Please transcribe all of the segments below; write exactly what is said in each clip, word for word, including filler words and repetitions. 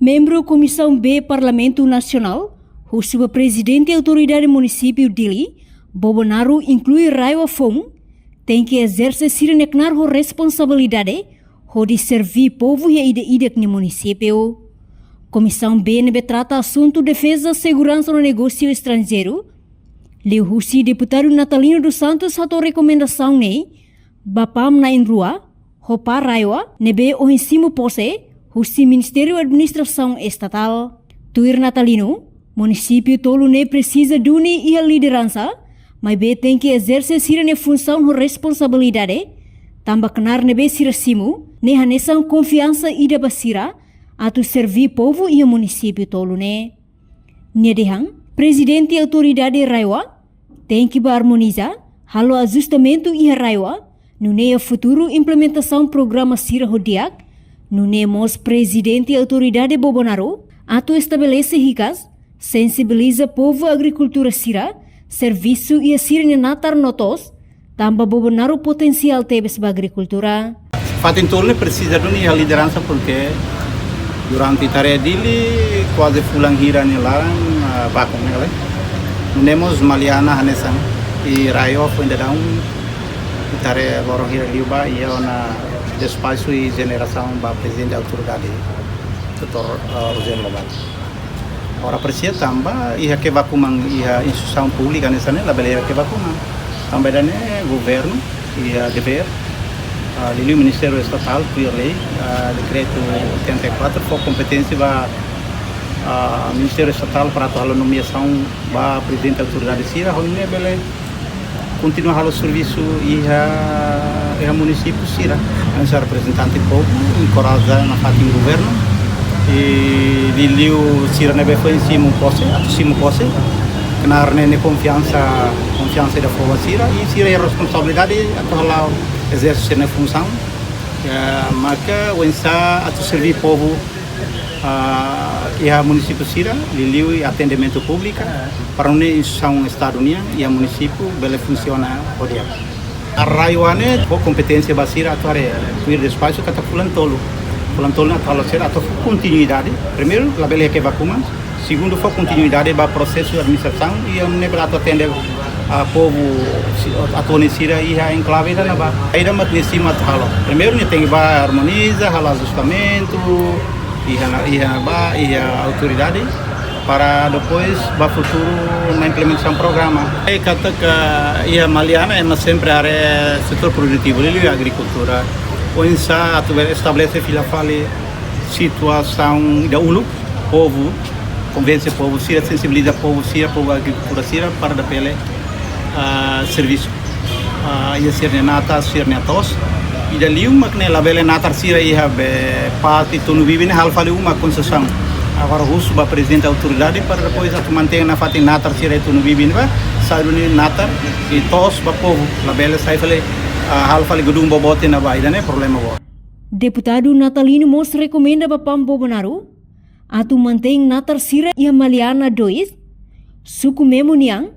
Membru Komisaun B Parlamentu Nasionál, husu ba Prezidente Autoridade Munisípiu Dili, Bobonaro, inklui RAEOA foun, tenke ezerse sira-nia knaar ho responsabilidade hodi serví povu iha ida-idak nia munisípiu. Komisaun B ne'ebé trata asuntu defeza, seguransa no negósiu estranjeiru, liuhusi Deputadu Natalino dos Santos hato'o rekomendasaun ne'e ba PAM na'in-rua, ho PA RAEOA, ne'ebé ohin simu pose husi Ministériu Administrasaun Estatál. Tuir Natalino, munisípiu tolu ne'e presiza duni iha lideransa, maibé tenke ezerse sira-nia funsaun ho responsabilidade, tanba knaar ne'ebé sira simu ne'e hanesan konfiansa ida ba sira atu serví povu iha munisípiu tolu ne'e. Nia dehan, Prezidente Autoridade RAEOA tenke ba armoniza, halo ajustamentu iha RAEOA, nune'e iha futuru implementasaun programa sira ho di'ak, nune'e mós Prezidente Autoridade Bobonaro atu estabelese hikas, sensibiliza povu agrikultór sira, servisu iha sira-nia natar no to'os, tanba Bobonaro potensiál tebes ba agrikultura. Fatin tolu ne'e presiza duni iha lideransa, porke durante ita haree Dili kuaze fulan hira nia laran, ah, baku ne'e kale. Nune'e mós Maliana hanesan, i RAEOA foin daudaun ita haree loron hira liubá iha ona despaxu i jenerasaun ba Prezidente Autoridade, doutór, ah, Rogério Lobato. Agora presiza tanba iha kebakuma, iha instituisaun públika hanesan ne'e labele iha kebakuma. Tanba ida-ne'e governu iha devér, ah, liuliu Ministériu Estatál, tuir lei, ah, dekretu oitenta e quatro, fó kompeténsia ba, ah, Ministériu Estatál para atu halo nomeasaun ba Prezidente Autoridade sira, hodi nune'e bele kontinua halo servisu iha, iha munisípiu sira. Hanesan reprezentante povu, enkoraja nafatin governu, i liuliu sira ne'ebé foin simu pose, atu simu pose, knaar ne'e konfiansa, konfiansa ida fó ba sira, i sira iha responsabilidade atu hala'o, ezerse sira-nia funsaun, ya, maka oinsá atu serví povu, ah, iha munisípiu sira, liuliu iha atendimentu públika, para nune'e instituisaun Estadu nian iha munisípiu bele funsiona ho di'ak. RAEOA ne'e fó kompeténsia ba sira atu haree, tuir despaxu katak fulan tolu. Fulan tolu ne'e atu halo sira atu fó kontinuidade. Primeiru, labele iha kebakuma. Segundu, fó kontinuidade ba prosesu administrasaun i nune'e bele atu atende, ah, povu si-, atu-boot sira iha enklave ida ne'ebá. Ida mak nia simu atu halo. Primeiru, nia tenke ba armoniza, halo ajustamentu, iha, iha ba, iha autoridade, para depois ba futuru na implementasaun programa. I katak iha Maliana ema sempre haree setór produtivu, liuliu agrikultura. Oinsá atu bele estabelese fila fali situasaun ida uluk, povu, konvense povu sira, sensibiliza povu sira, povu agrikultór sira, para atu bele, ah, servisu, ah, iha sira-nia natar, sira-nia to'os. Ida liu mak ne'e labele natar sira iha be parte Tunu Bibi ne'e halo fali uma konsesaun. Agora husu ba Prezidente Autoridade para depois atu mantein nafatin natar sira iha Tunu Bibi ne'e ba, sai duni natar i to'os ba povu, labele sai fali, ah, halo fali gedung boboot ne'ebá, ida-ne'e problema boot. Deputadu Natalino mós rekomenda ba PAM Bobonaro atu mantein natar sira iha Maliana dois, Suku Memo nian,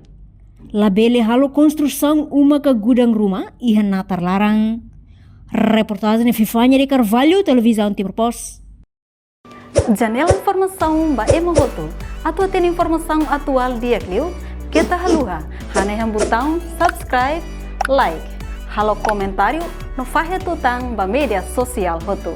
labele halo konstrusaun uma ka gudang ruma iha natar laran. Reportajen Fifania de Carvalho, Televizaun Timor Post. Janela informasaun ba ema hotu. Atu hatene informasaun atuál di'ak liu, keta haluha hanehan butaun subscribe, like, halo komentáriu no fahe tutan ba média sosiál hotu.